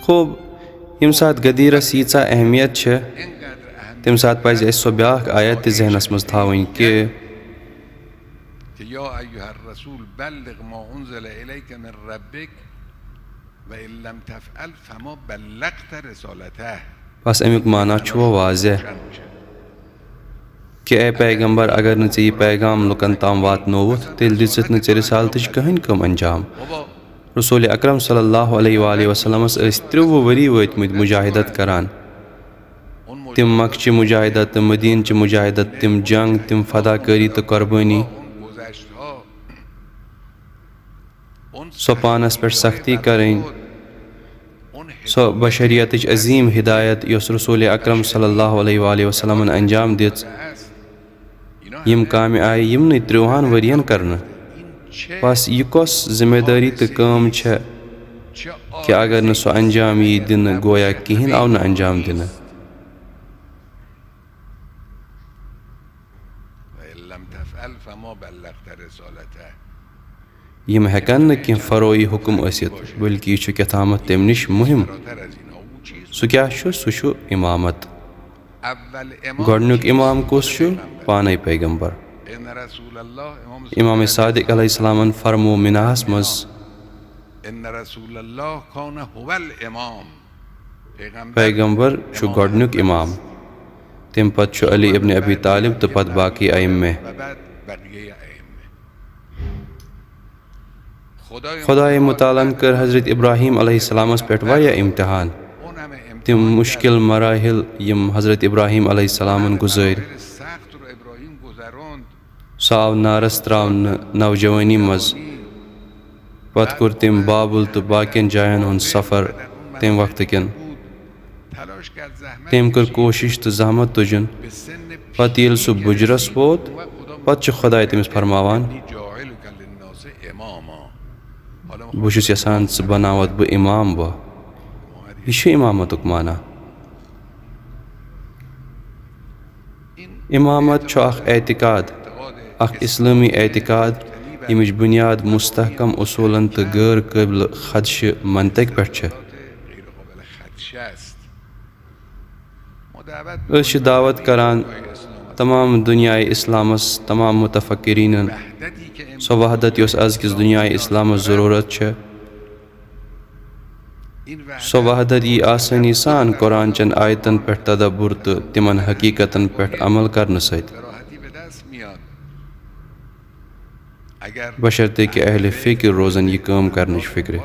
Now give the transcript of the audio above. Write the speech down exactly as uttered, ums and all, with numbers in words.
خوب، ییٚمہِ ساتہٕ غدیٖرس ییٖژاہ اہمیت چھِ، تَمہِ ساتہٕ پزِ اَسہِ سۄ بیٛاکھ آیت تہِ ذہنس منٛز تھاوٕنۍ کہِ يا أيها الرسول بلغ ما أنزل إليك من ربك وإن لم تفعل فما بلغت رسالته۔ بس اَمیُک معنی چھُ وۄنۍ واضح کہِ اے پیغمبر، اگر نہٕ ژےٚ یہِ پیغام لُکن تام واتنووُتھ، تیٚلہِ دِژٕتھ نہٕ ژےٚ رسالتٕچ کٕہٕنۍ کٲم انجام۔ رسول اکرم صلی اللہ علیہ وآلہ وسلمس ٲسۍ ترٛوٚوُہ ؤری وٲتمٕتۍ مجاہدت کران۔ تِم مکہٕ چہِ مجاہدت تہٕ مدیٖنہٕ چہِ مجاہدت، تِم جنگ، تِم فداکٲری تہٕ قۄربٲنی، سۄ پانس پٮ۪ٹھ سختی کرٕنۍ، سۄ بشریتٕچ عظیٖم ہدایت یۄس رسول اکرم صلی اللہ علیہ وآلہ وسلمن انجام دِژ۔ یِم کامہِ آیہِ یِمنٕے ترٛوہن ؤرین کرنہٕ۔ بس یہِ کۄس ذمہ دٲری تہٕ کٲم چھےٚ کہِ اگر نہٕ سۄ انجام یی دِنہٕ، گویا کِہیٖنۍ آو نہٕ انجام دِنہٕ۔ وإن لم تفعل فما بلغت رسالته۔ یِم ہٮ۪کن نہٕ کینٛہہ فروعی حُکم ٲسِتھ، بلکہِ یہِ چھُ کیٛاہ تامَتھ تَمہِ نِش مُہِم۔ سُہ کیٛاہ چھُ؟ سُہ چھُ اِمامت۔ گۄڈٕنیُک اِمام کُس چھُ؟ پانے پیغمبر۔ امام صادق علیہ السلامن فرمو مناہس منٛز، إن رسول الله كان هو الإمام۔ پیغمبر چھُ گۄڈٕنیُک اِمام، تَمہِ پتہٕ چھُ علی ابن ابی طالب تہٕ پتہٕ باقی ائمہ۔ خدائے متعالن کٔر حضرت ابراہیم علیہ السلامس پٮ۪ٹھ واریاہ امتحان۔ تِم مشکل مراحل یِم حضرت ابراہیم علیہ السلامن گُزٲرۍ۔ سُہ آو نارس تراونہٕ نوجوانی منٛز۔ پتہٕ کوٚر تٔمۍ بابل تہٕ باقین جاین ہُنٛد سفر تَمہِ وقتہٕ کٮ۪ن۔ تٔمۍ کٔر کوٗشش تہٕ زحمت تُجُن۔ پتہٕ ییٚلہِ سُہ بُجرس ووت، پتہٕ چھُ خداے تٔمِس فرماوان، بہٕ چھُس یژھان ژٕ بناوتھ بہٕ امام۔ بہٕ، یہِ چھُ امامتُک معنی۔ امامت چھُ اکھ اعتقاد، اکھ اسلٲمی اعتقاد، ییٚمِچ بنیاد مستحکم اصوٗلن تہٕ غٲر قٲبلِ خدشہٕ منطق پٮ۪ٹھ چھےٚ۔ أسۍ چھِ دعوت کران تمام دنیاے اسلامس، تمام متفکرینن، سۄ وحدت یۄس ازکِس دنیاے اسلامس ضرورت چھےٚ۔ سۄ وحدت یی آسٲنی سان قرآن چٮ۪ن آیتن پٮ۪ٹھ تدبر تہٕ تِمن حقیقتن پٮ۪ٹھ عمل کرنہٕ سۭتۍ، بشرطیکہِ اہل فکر روزن یہِ کٲم کرنٕچ فکرِ۔